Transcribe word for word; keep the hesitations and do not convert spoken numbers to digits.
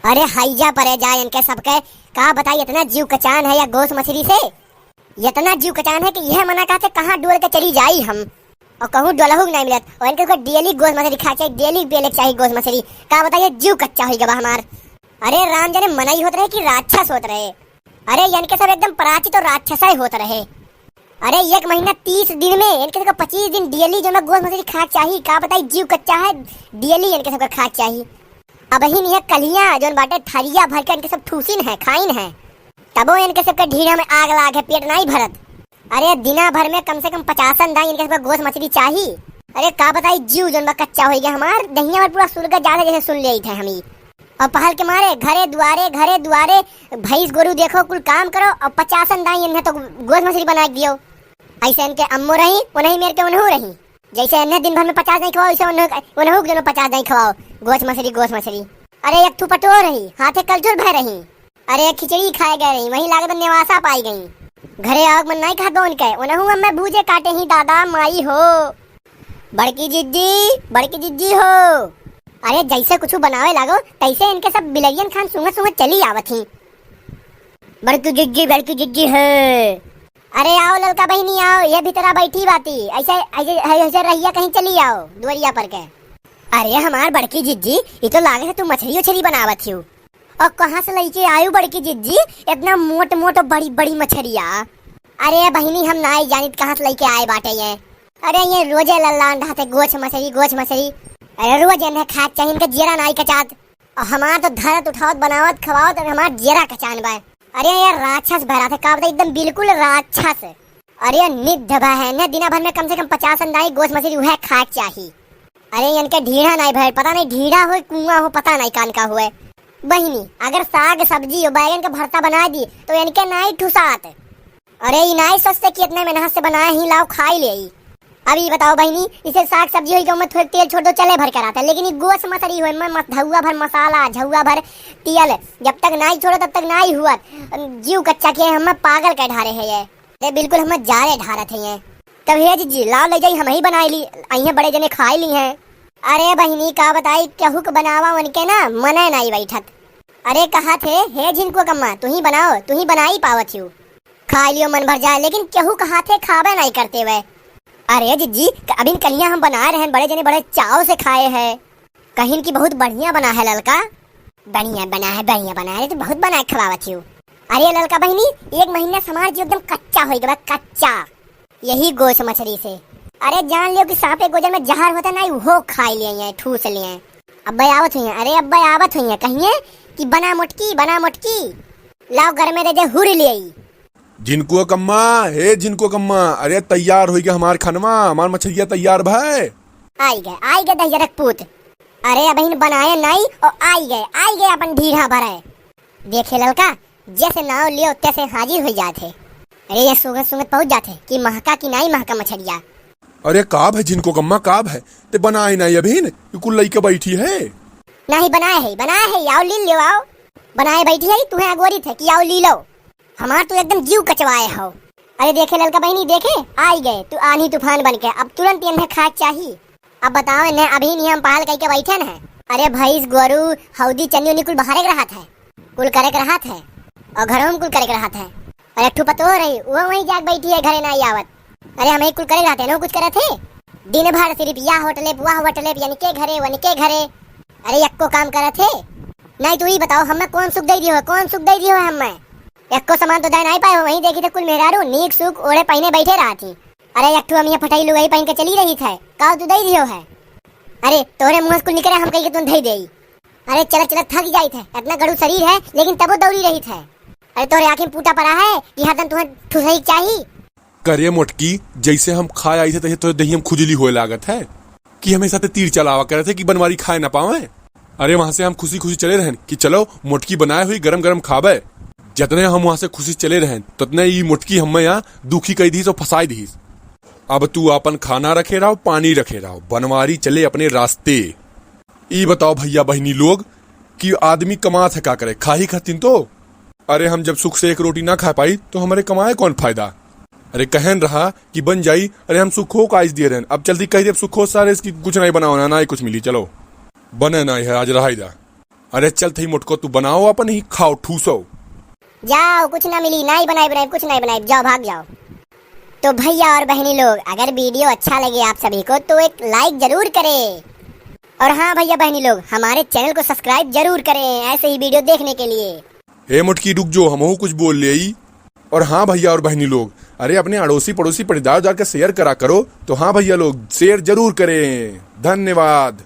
अरे हैजा परे जाए इनके सबके, का बताई, इतना जीव कचान है या गोस मछरी से, इतना जीव कचान है कि यह मना कहते कहाँ डोल के चली जाई हम। और कहूँ डोलहू के नाहीं मिलत, और इनके सबके डेली गोस मछरी खाए के चाही, डेली पेले के चाही गोस मछरी। का बताई, जीव कच्चा होइ गवा हमार। अरे राम जाने मनई होत रहे कि राक्षस होत रहे। अरे इनके सब एकदम पराचित और राक्षस होत रहे। अरे एक महीना तीस दिन में इनके सबके पच्चीस दिन डेली जो मैं गोस मछरी खाए के चाही। का बताई, जीव कच्चा है, डेली इनके सबके खाए के चाही। अबहिन यह कलिया जोन बाटे थरिया भर के इनके सब ठूसिन है, खाइन है, तबो इनके सबके ढीढ़ा में आग लाग है, पेट नाहीं भरत। अरे दिना भर में कम से कम पचासन दाई इनके सबके गोस मछरी चाही। अरे का बताई, जीव जोन बा कच्चा होइ गया हमार, दहिया भर पूरा सुलग जात है जैसे सुन लेइत है हम ई। और पहल के मारे घरे दुआरे, घरे दुआरे, भैंस गोरू देखो, कुल काम करो, और पचासन दाई इन्हें तो गोस मछरी बना के दियो। ऐसे इनके अम्मो रही, उन्हीं मेर के उन्हों रही। जैसे इन्हें दिन भर में पचास दाई खवाओ, वैसे उन्हों, उन्हों के दिन में पचास दाई खवाओ, गोस मछरी, गोस मछरी। अरे एक ठू पटो रही, हाथे कलचुर भय रही। अरे खिचड़ी खाए गए रही, वहीं लागत नेवासा पाई गई। घरे आवक मन नाहीं कहत बा उनके, उन्हों अम्मे भूजे काटे ही दादा माई हो। बड़की जिज्जी, बड़की जिज्जी हो। अरे जैसे कुछ बनावे लागो, तैसे इनके सब बिलरियन खान सूंघत सूंघत चली आवत ही। बड़की जिज्जी, बड़की जिज्जी है। अरे आओ ललका बहिनी आओ, ये भीतरा बैठी बाती, ऐसे, ऐसे, ऐसे रहिया कहीं चली आओ दुआरिया पर के। अरे हमार बड़की जिज्जी, ये तो लागे है तू मछरी उछरी बनावत हियो। और कहाँ से लइके आयु बड़की जिज्जी इतना मोट मोट बड़ी बड़ी मछरिया? अरे बहिनी, हम नाई जानित कहाँ से लइके आए बाटे ये। अरे ये रोजे लल्लान रहते गोछ मछरी, गोछ मछरी। अरे रोज इन्हें खाए के चाही, इनका जियरा नाई कचात। और हमार तो धरत उठावत बनावत खवावत और हमार जियरा कचान बा। अरे ये राक्षस भरा थे, का बताई, एकदम बिल्कुल राक्षस। अरे निध बा है, इन्हें दिना भर में कम से कम पचास अंदाई गोछ मछरी उहे खाए के चाही। अरे इनके ढीढ़ा नाई भर, पता नहीं ढीढ़ा होए, कुआं हो, पता नहीं कान का हुए। बहिनी, अगर साग सब्जी और बैगन का भरता बना दी तो इनके नाई ठुसात। अरे ई नाई सोचते कि इतने मेहनत से बनाए ही, लाओ खाई ले ई। अब ई बताओ बहिनी, इसे साग सब्जी होई गो में थोड़ा तेल छोड़ दो, चले भर कराता, लेकिन ई गोस मछरी होए में मस-, धउआ भर मसाला, झउआ भर तेल, जब तक नाई छोड़ो तब तक नाई हुआ। जीव कच्चा के हम पागल कर ढारे है ये। अरे बिल्कुल हम जारे ढारत है ये। तब हे जिज्जी, लाओ ले जाई, हम ही बनाई ली, अइहें बड़े जने खाई ली हैं। अरे बहिनी, का बताई, केहू के बनावा उनके ना मने नाई बैठत। अरे कहा थे, हे झिनको कम्मा, तू ही बनाओ, तू ही बनाई पावत हियो। खाई लियो मन भर जाए, लेकिन केहू कहा थे खाबे नाई करते वे। अरे जिज्जी, क-, अभी कलिया हम बनाए रहन, बड़े जने बड़े चाव से खाए हैं। कहिन कि बहुत बढ़िया बना है ललका। बढ़िया बना है, बढ़िया बना है, तू बहुत बना के खवावत हियो। अरे ललका बहिनी, एक महीना से हमार जीव एकदम कच्चा होई गवा, कच्चा। यही गोछ मछरी से। अरे जान लियो कि सांपे गोजर में जहर होता ना, वो खाई लिए हैं, ठूस लिए हैं। अब्बे आवत हुई हैं, अरे अब्बे आवत हुई हैं, कहिए कि बना मोटकी, बना मोटकी, लाओ घर में दे दे हुर ले आई। झिनको कम्मा, हे झिनको कम्मा, अरे तैयार होई गया हमार खनवा, हमार मछरिया तैयार भय। आई गए, आई गए दहिजरक पूत। अरे अबहिन बनाए नाई और आई गए, आई गए अपन ढीढ़ा भरे। देखे ललका, जैसे नाव लियो तैसे हाजिर हो जात है। अरे ये सूंघत सूंघत पहुंच जात है कि महका कि नाई महका मछरिया। अरे का भय झिनको कम्मा, का भय? ते बनाए नाई अबहिन, ये कुल लइके बैठी है। नहीं बनाए है, बनाए है, आओ ली लियो, आओ। बनाए बैठी है, तुम्हें अगोरित है कि आओ ली लो। हमार तो एकदम जीव कचवाए हो। अरे देखे ललका बहिनी, देखे, आई गए तू आंधी तूफान बन के, अब तुरंत इन्हें खाए चाही। अब बताओ इन्हें, अभी नहीं हम पहल कई के बैठे न है। अरे भैंस, गोरू, हौदी, चन्नी उन्नी कुल बाहरे के रहत है, कुल करे के रहत है, और घरों में कुल करे के रहत है। और एक ठो पतोह रही, वो वहीं जाके बैठी है, घरे ना आवत। अरे हम ही कुल करे रहते हैं, ना कुछ करत है। दिन भर सिर्फ या होटले, वह होटले, यनके घरे, वनके घरे। अरे यक्को काम करत है? नहीं तू ही बताओ, हमें कौन सुख दे दियो है, कौन सुख दे दियो है हमें? यक्को सामान तो दे नहीं पाए हो, वहीं देखी थे कुल मेहरारू नीक सुख ओढ़े पहने बैठे रहत ही। अरे एक ठो हम यहाँ फटाई लुगाई पहन के चली रही थे, का तू दे दियो है? अरे तोरे मुंह से कुल निकले, हम कही के तुम धई देई। अरे चलत चलत थक जाइत है, इतना गड़ू शरीर है लेकिन तबो दौड़ी रही थे। अरे तोरे आँखी में पूता पड़ा है कि हरदम तुम्हें ठुसई के चाही? करे मोटकी, जैसे हम खाए आई थे तैसे तोरे दहिया में खुजली होए लागत है कि हमेशा ते तीर चलावा करे थे कि बनवारी खाए ना पावे। अरे वहां से हम खुशी खुशी चले रहन कि चलो मोटकी बनाए हुई गरम गरम खाबे। जतने हम वहां से खुशी चले रहन ततने ई मोटकी हमें यहाँ दुखी कई दीस और फंसाई दीस। अब तू अपन खाना रखे रहो, पानी रखे रहो, बनवारी चले अपने रास्ते। ई बताओ भैया बहिनी लोग कि आदमी कमात है का करे, खाही खातिन तो। अरे हम जब सुख से एक रोटी ना खा पाई तो हमारे कमाए कौन फायदा? अरे कहन रहा कि बन जाई, अरे हम सुखो का आइस दिए रहन, अब चलती कह दे अब सुखो सारे इसकी कुछ नहीं बनाओ ना, ना ही कुछ मिली, चलो बने ना है आज रहाई दा। अरे चल थई मोटको, तू बनाओ अपन ही खाओ ठूसो। जाओ, कुछ ना मिली, ना ही बनाई बनाई, कुछ ना ही बनाई, जाओ भाग जाओ। तो भैया और बहनी लोग, अगर वीडियो अच्छा लगे आप सभी को तो एक लाइक जरूर करें। और हाँ भैया बहनी लोग, हमारे चैनल को सब्सक्राइब जरूर करें ऐसे ही वीडियो देखने के लिए। ए मोटकी रुक जो, हमहू कुछ बोल ले। और हाँ भैया और बहनी लोग, अरे अपने अड़ोसी पड़ोसी पटीदार उदार के शेयर करा करो। तो हाँ भैया लोग, शेयर जरूर करें। धन्यवाद।